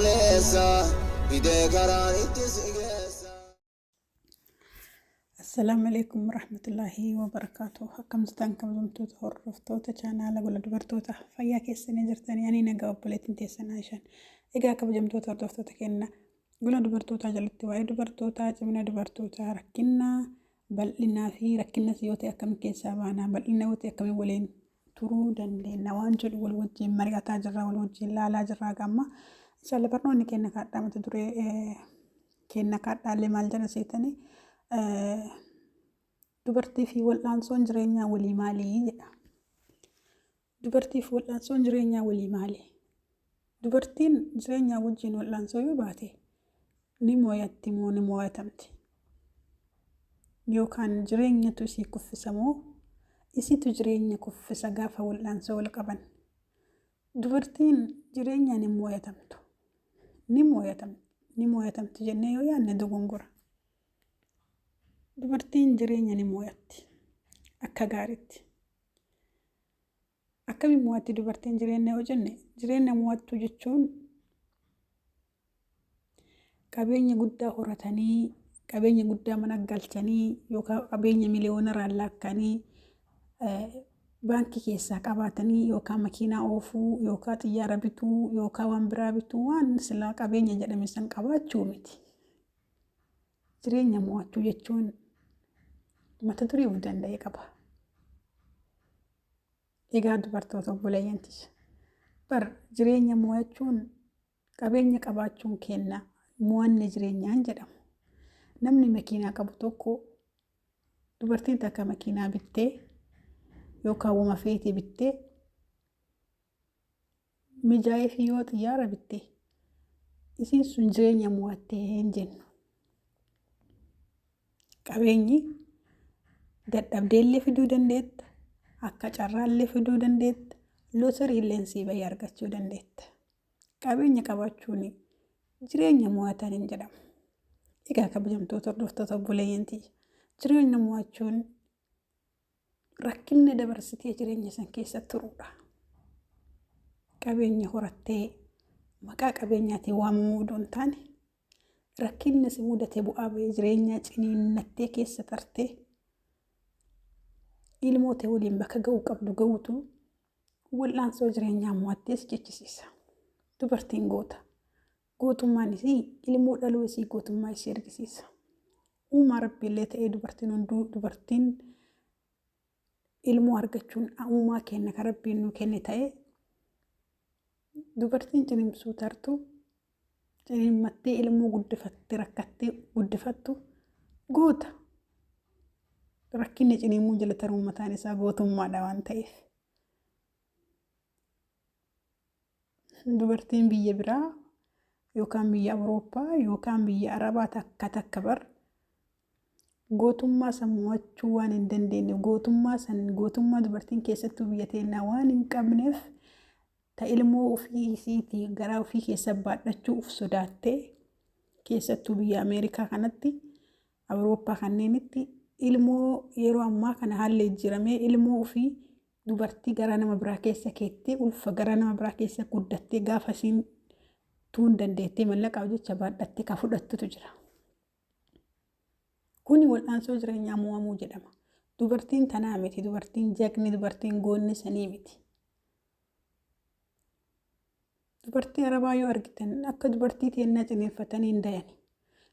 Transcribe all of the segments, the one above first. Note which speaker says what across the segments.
Speaker 1: Kaleessa fidee karaan itti si geessa.
Speaker 2: Assalaamu alaikum warahmatullaahi wabarakaatuh. Akkam jirtan kabajamtoota hordoftoota chaanaala gola dubartoota fayyaa keessanii jirtanii ani nagaa obboleettiin teessan Aishaan. Egaa kabajamtoota hordoftoota keenya gola dubartootaa jalatti waa'ee dubartootaa, cimina dubartootaa, rakkina bal'inaa fi rakkinas yoo ta'e akkam keessaa baanaa, bal'ina yoo ta'e akkamiin waliin turuu dandeenya waan jedhu wal wajjin mari'ataa jirra, wal wajjin laalaa jirra gamma. Inshallah barnoonni keenya kaadhaa mata duree kenna kaadhaallee maal jedha seetanii dubartii fi wal'aansoon jireenyaa walii maalii jedha. Dubartii fi wal'aansoon jireenyaa walii maali? Dubartiin jireenyaa wajjin wal'aansoo yoo baate ni mooyatti moo ni mooyatamti? Yookaan jireenyatu isii kuffisa moo isitu jireenya kuffisa gaafa wal'aansoo wal qaban? Dubartiin jireenyaan hin mooyatamtu. Ni mooyatamti. Ni mooyatamti jennee yoo yaadne dogongora. Dubartiin jireenya ni mooyatti. Akka gaariitti. Akkamiin moo'atti dubartiin jireenya yoo jenne, jireenya moo'attuu jechuun qabeenya guddaa horatanii, qabeenya guddaa mana galchanii yookaan qabeenya miliyoonaraan laakkanii baankii keessaa qabaatanii yookaan makiinaa oofuu yookaan xiyyaara bituu yookaan waan biraa bituu waan silaa qabeenya jedhame san qabaachuu miti. Jireenya mo'achuu jechuun mata duree of danda'e qaba. Egaa dubartoota obboleeyyan tiyya. Bar jireenya mo'achuun qabeenya qabaachuun kenna mo'anne jireenyaan jedhamu. Namni makiinaa qabu tokko dubartiin takka makiinaa bittee yookaan wama feete bittee mijaa'eefi yoo xiyyaara bitte isiin sun jireenya mo'attee hin jennu. Qabeenyi dadhabdeellee fiduu dandeetta, akka carraallee fiduu dandeetta, lootariilleen sii bahee argachuu dandeetta. Qabeenya qabaachuun jireenya mo'atan hin jedhamu. Egaa kabajamtoota hordoftoota obboleeyyan tiyya, jireenya mo'achuun rakkinna dabarsitee jireenya san keessa turuudha. Qabeenya horattee maqaa qabeenyaatiin waamamuu odoo hin taane rakkinna si mudate bu'aa bahee jireenyaa ciniinnattee keessa tartee ilmoo ta'e waliin bakka ga'uu qabdu ga'uutu wal'aansoo jireenyaa mo'attee si jechisiisa. Dubartiin goota. Gootummaan isii ilmoo dhaluu isii gootummaa isii argisiisa. Uumaa rabbiillee ta'ee dubartiin hunduu dubartiin ilmoo argachuun uumaa kenna kan rabbiin nuu kenne ta'ee dubartiin ciniinsuu tartu ciniinmattee ilmoo guddifattee rakkattee guddifattu goota. Rakkinni ciniinsuu jala taruun mataan isaa gootummaadha waan ta'eef. Dubartiin biyya biraa yookaan biyya Awurooppaa yookaan biyya Arabaa takka takka bar gootummaa san mo'achuu waan hin dandeenyeef gootummaa san gootummaa dubartiin keessattuu biyya teennaa waan hin qabneef ta ilmoo ofii isiitii garaa ofii keessa baadhachuu uf sodaattee keessattuu biyya Ameerikaa kanatti Awurooppaa kanneenitti ilmoo yeroo ammaa kana haalli jijjiiramee ilmoo ofii dubartii garaa nama biraa keessa keettee ulfa garaa nama biraa keessa guddattee gaafa isiin tuun dandeettee mallaqaaf jecha baadhattee ka fudhattutu jira. Kuni wal'aansoo jireenyaa mo'amuu jedhama. Dubartiin tanaa miti, dubartiin jagni, dubartiin goonni sanii miti. Dubartii Arabaa yoo argitan akka dubartii teennaa ciniinfatanii hin dayani.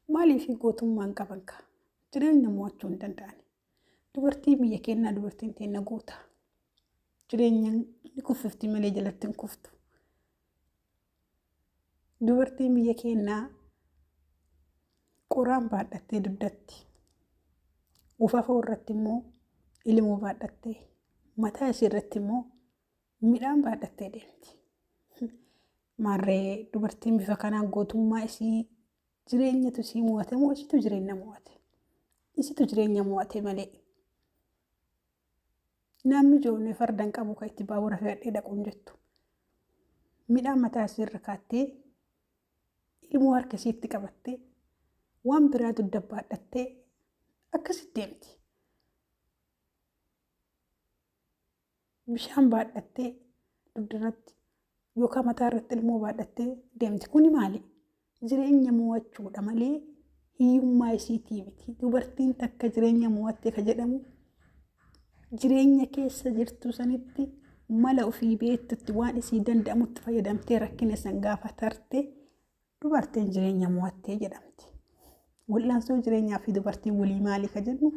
Speaker 2: Maaliif gootummaa hin qaban kaa? Jireenya mo'achuu hin danda'ani. Dubartii biyya keenyaa dubartiin teenna goota. Jireenya ni kuffifti malee jalatti hin kuftu. Dubartiin biyya keenyaa qoraan baadhattee dugdatti. Ufafoo irratti immoo ilmoo baadhattee mataa ishee irratti immoo midhaan baadhattee deemti. Maarree dubartiin bifa kanaan gootummaa isii jireenyatu isii mo'ate moo isitu jireenya mo'ate? Isitu jireenya mo'ate malee. Namni ijoollee farda hin qabu kan itti baabura fe'adhee dhaqu hin jettu. Midhaan mataa isii irra kaattee ilmoo harka isiitti qabattee waan biraa dugda baadhattee akkasitti deemti. Bishaan baadhattee dugda irratti Yookaan mataa irratti ilmoo baadhattee deemti. Kuni maali? Jireenya mo'achuudha malee hiyyummaa isiitii miti. Dubartiin takka jireenya mo'atte ka jedhamu jireenya keessa jirtu sanitti mala ofii beektutti waan isii danda'amutti fayyadamtee rakkina san gaafa tarte dubartiin jireenya mo'attee jedhamti. Wal'aansoo jireenyaa fi dubartii walii maali ka jennu,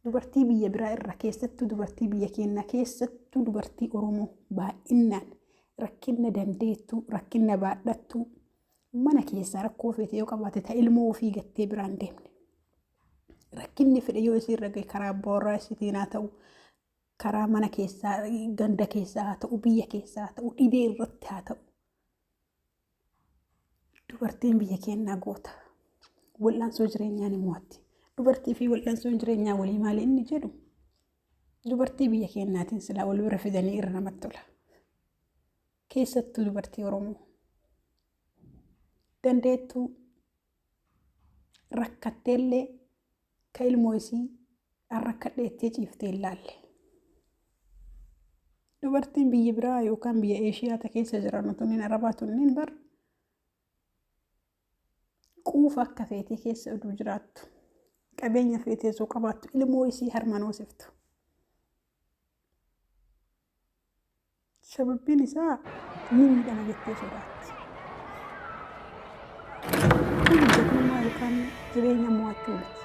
Speaker 2: dubartii biyya biraa irra keessattuu dubartii biyya keenyaa keessattuu dubartii Oromoo baay'inaan rakkina dandeettuu, rakkina baadhattuu, mana keessaa rakkoo feete yoo qabaate ta ilmoo ofii gattee biraan deemne. Rakkinni fedhe yoo isiirra gahe, karaa abbaa warraa isiitiin haa ta'u, karaa mana keessaa, ganda keessaa haa ta'u, biyya keessaa haa ta'u, dhibee irratti haa ta'u. Dubartiin biyya keenyaa goota. Wal'aansoo jireenyaa ni mo'atti. Dubartii fi wal'aansoon jireenyaa walii maali inni jedhu, dubartii biyya keenyaatiin silaa wal bira fidanii irra namatti tola. Keessattuu dubartii Oromoo. Dandeettuu rakkatteellee ka ilmoo isii rakkadheettee ciiftee hin laalle. Dubartiin biyya biraa yookaan biyya Eeshiyaa ta keessa jiran tunniin, Arabaa tunniin, bar quufa akka feetee keessa oduu jiraattu, qabeenya feetee osoo qabaattu, ilmoo isii harmaan hoosiftu. Sababbiin isaa ni miidhama jettee sodaatti. Kun jagnummaa yookaan jireenya mo'achuu miti.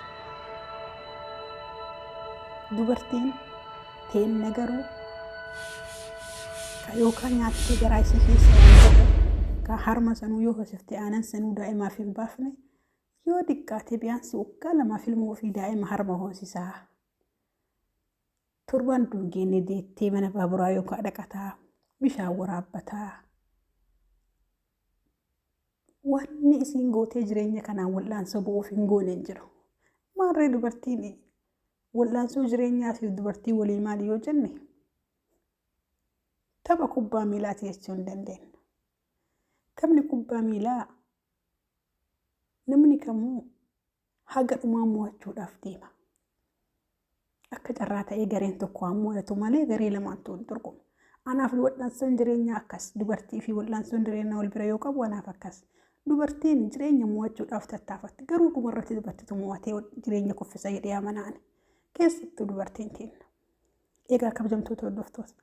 Speaker 2: Dubartiin teenna garuu yookaan nyaattee garaa isii keessa waan qabu, ka harma sanuu yoo hoosifte aanan sanuu daa'imaaf hin baafne, yoo xiqqaate biyaansi waggaa 2f ilmoo ofii daa'ima harma hoosisaa. Torban dungeenne deettee mana baaburaa yookaan dhaqataa, bishaan waraabbataa. Wanni isiin gootee jireenya kanaan wal'aansoo ba'uuf hin goone hin jiru. Maarree dubartiin wal'aansoo jireenyaa fi dubartii walii maali yoo jenne, tapha kubbaa miilaati jechuu hin dandeenya. Taphni kubbaa miilaa namni kamuu haga dhumaa mo'achuudhaaf deema. Akka carraa ta'ee gareen tokko haa mo'atu malee garee lamaantu wal dorgoma. Anaaf wal'aansoon jireenyaa akkas, dubartii fi wal'aansoon jireenyaa wal bira yoo qabu anaaf akkas. Dubartiin jireenya mo'achuudhaaf tattaafatti, garuu dhumarratti dubartitu mo'atee jireenya kuffisa jedhee amanaan. Keessattuu dubartiin keenya. Egaa kabajamtoota hordoftoota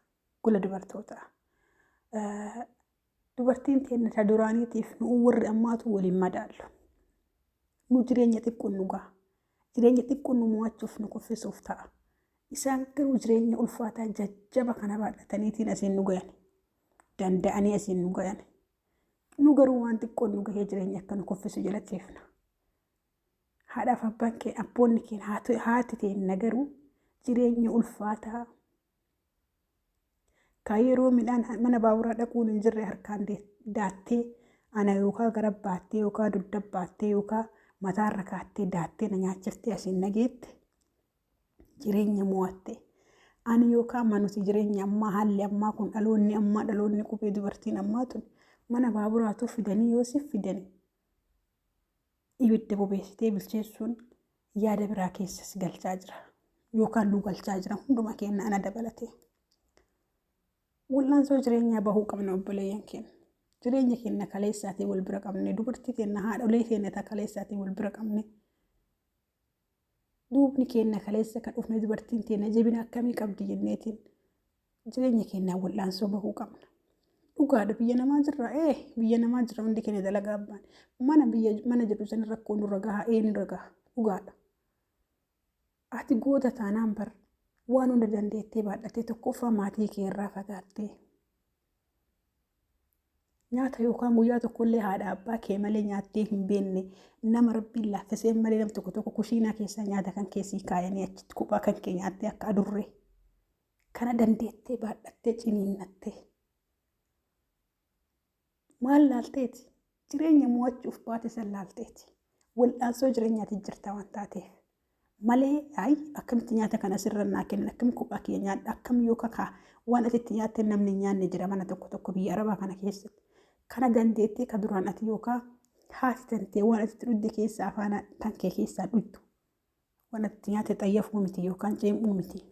Speaker 2: gola dubartootaa. Dubartiin teenya ta duraaniitiif nu warri ammaatu waliin madaallu. Nu jireenya xiqqoon nu gaha. Jireenya xiqqoon nu mo'achuuf nu kuffisuuf ta'a. Isaan garuu jireenya ulfaataa jajjaba kana baadhataniitiin asiin nu gayan. Danda'anii asiin nu gayan. Nu garuu waan xiqqoon nu gahee jireenya akka nu kuffisu jalatti ifna. Haadhaaf abbaan keenya, abboonni keenya, haati teenya garuu jireenya ulfaataa kan yeroo midhaan mana baaburaa dhaquun hin jirre harkaan daattee ana yookaan gara baattee yookaan dugda baattee yookaan mataarra kaattee daattee na nyaachiftee asiin nageette jireenya mo'atte. Ani yookaan manuti jireenya ammaa, haalli ammaa kun, dhaloonni ammaa, dhaloonni qubee, dubartiin ammaa tun mana baaburaatu fidanii yoo si fidanii ibidda bobeessitee bilcheessuun yaada biraa keessas galchaa jira. Yookaan nu galchaa jira hunduma keenya, ana dabalatee. Wal'aansoo jireenyaa bahuu qabna, obboleeyyan keenya. Jireenya keenya kaleessaatii wal bira qabne, dubartii keenya, haadholee keenya ta kaleessaatii wal bira qabne, duubni keenya kaleessa kan dhufne dubartiin keenya jabina akkamii qabdi jenneetiin jireenya keenyaa wal'aansoo bahuu qabna. Dhugaadha, biyya namaa jirra, biyya namaa jirra, hundi keenya dalagaa abbaan mana biyya mana jedhu san rakkoo nurra gaha, nurra gaha, dhugaadha. Ati goota taanaan bar waan hunda dandeettee baadhattee, tokkoffaa maatii kee irraa fagaattee, nyaata yookaan guyyaa tokkollee haadha abbaa kee malee nyaattee hin beekne, nama rabbiin laaffisee malee, nam tokko tokko kushiinaa keessaa nyaata kan keessii kaayanii achitti kophaa kan kee nyaattee akka adurree kana dandeettee baadhattee ciniinnattee maal laalteeti? Jireenya mo'achuuf baate san laalteeti. Wal'aansoo jireenyaati jirta waan taateef malee, ayi akkamitti nyaata kana sirra naa kennan, akkami kophaa kiyya nyaadha, akkam yoo kakaa waan ati itti nyaatte namni hin nyaanne jira mana tokko tokko biyya arabaa kana keessatti. Kana dandeettee ka duraan ati yookaan haati tantee waan ati itti dhugde keessaa afaan kan kee keessaa dhugdu, waan ati itti nyaatte xayyafuu miti yookaan ceem'uu miti.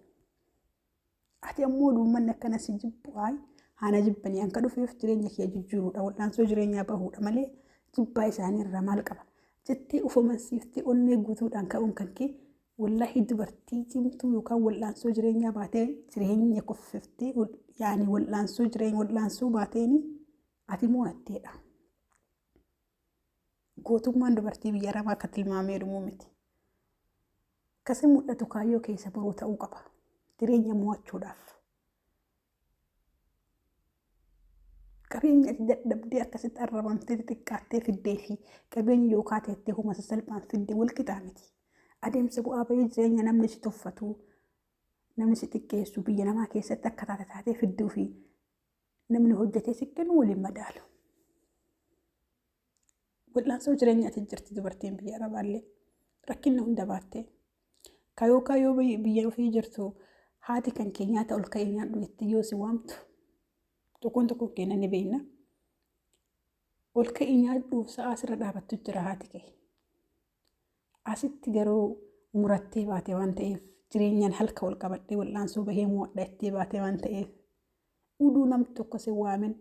Speaker 2: Ati ammoo uummanni akkana si jibbu, ayi Haana jibbanii an ka dhufeef jireenya kiyya jijjiiruudha, wal'aansoo jireenyaa bahuudha malee jibbaa isaanii irraa maal qaba jettee of amansiiftee onnee guutuudhaan ka'uun kan kee wallaahi dubartii cimtuu yookaan wal'aansoo jireenyaa baatee jireenya koffiftee, yaani wal'aansoo jireenya wal'aansoo baateeni ati mo'atteedha. Gootummaan dubartii biyya Arabaa akka tilmaamee dhumuu miti. Akkasii mul'atu kaayyoo keessa boruu ta'uu qaba. Jireenya mo'achuudhaaf. Qabeenya ati dadhabdee akkasitti arrabamtee xixiqqaattee fiddee fi qabeenya yookaan teettee huma sasalphaan fiddee wal qixaa miti. Adeemsa bu'aa bahii jireenya namni si tuffatu, namni si xiqqeessu, biyya namaa keessatti akka taate taatee fidduu fi namni hojjetee si kennu waliin madaalu. Wal'aansoo jireenyaati jirti dubartiin biyya Arabaallee rakkinna hunda baattee. Kayoo kayoo biyya ofii jirtu haati kan kee nyaata ol ka'ee nyaadhu jettee yoo si waamtu tokkoon tokkoon keenya ni beekna. Ol ka'ii nyaadhuuf sa'aa sirra dhaabattu jira haati kee. Asitti garuu murattee baate waan ta'eef, jireenyaan halka wal qabadhee wal'aansoo bahee mo'adha jettee baate waan ta'eef, uduu nam tokko si waamin,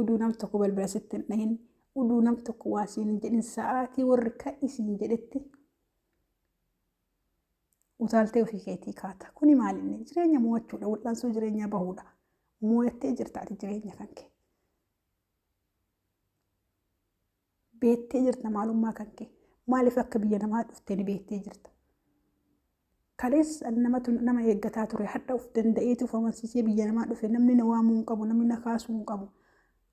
Speaker 2: uduu nam tokko balbala sitti hin dhahin, uduu nam tokko waa siin hin jedhin, sa'aatii warri ka'i siin jedhetti utaaltee ofii keetii kaata. Kuni maalinni jireenya mo'achuudha, wal'aansoo jireenyaa bahuudha. Mo'attee jirta ati jireenya kan kee. Beettee jirta maalummaa kan kee. Maaliif akka biyya namaa dhuftee ni beettee jirta. Kaleessa namatu nama eeggataa ture, hadha of danda'eetu of amansiisee biyya namaa dhufe, namni na waamuu hin qabu, namni na kaasuu hin qabu.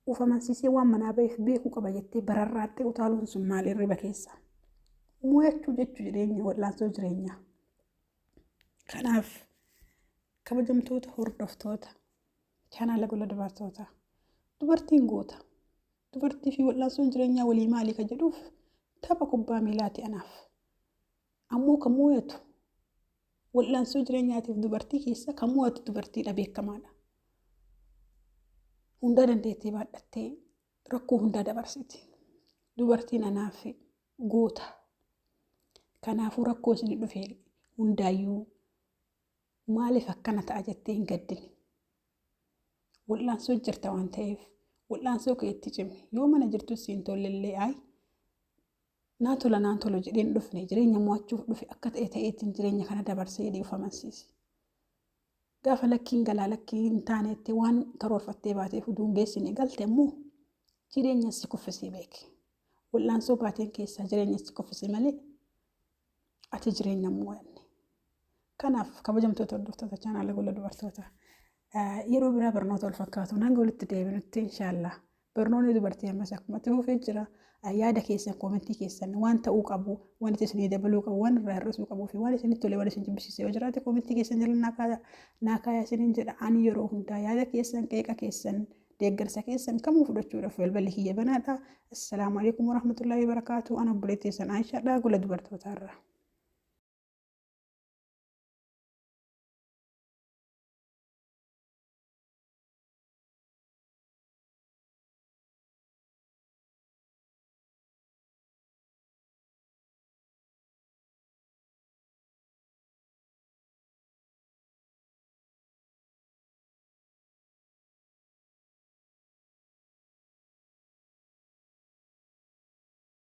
Speaker 2: Of amansiisee waan manaa ba'eef beekuu qaba jettee bararraattee utaaluun sun maal hirriba keessa? Mo'achuu jechuu jireenya wal'aansoo jireenyaa. Kanaaf kabajamtoota hordoftoota chaanaala Gola Dubartootaa, dubartiin goota. Dubartii fi wal'aansoon jireenyaa walii maali ka jedhuuf tapha kubbaa miilaati anaaf. Ammoo kan mo'atu wal'aansoo jireenyaatiif dubartii keessa kan mo'atu dubartiidha, beekamaadha. Hundaa dandeettee baadhattee rakkoo hundaa dabarsiti. Dubartiin anaaf goota. Kanaafuu rakkoo isin dhufe hundaayyuu maaliif akkana ta'a jettee hin gaddini. Wal'aansoo jirta waan ta'eef wal'aansoo kee itti cimi. Yoo mana jirtus siin tollellee, ayi naa tola naan tolu jedheen dhufne, jireenya mo'achuuf dhufe, akka ta'e ta'eetiin jireenya kana dabarsee jedhee of amansiisi. Gaafa lakkiin galaa lakkii hin taanetti waan karoorfattee baateef utuu hin geessine galte immoo jireenya si kuffisee beeki. Wal'aansoo baateen keessaa jireenya si kuffise malee ati jireenya mo'anne. Kanaaf kabajamtoota hordoftoota chaanaala Gola Dubartoota, yeroo biraa barnoota wal fakkaatu hanga walitti deebinutti, inshaallah, barnoonni dubartii ammas akkuma itti fufee jira. Yaada keessan, koomentii keessan, waan ta'uu qabu, waan itti isinii dabaluu qabu, waan irraa hir'isuu qabuu fi waan isinitti tole, waan isin jibbisiise yoo jiraate koomentii keessan jala naa kaayaa isiniin jedha. Ani yeroo hundaa yaada keessan, qeeqa keessan, deeggarsa keessan kamuu fudhachuudhaaf balballi kiyya banaadha. Assalaamu alaikum warahmatullahi wabarakaatu. Ana obboleettii keessan Aishaadha, Gola Dubartootaarraa.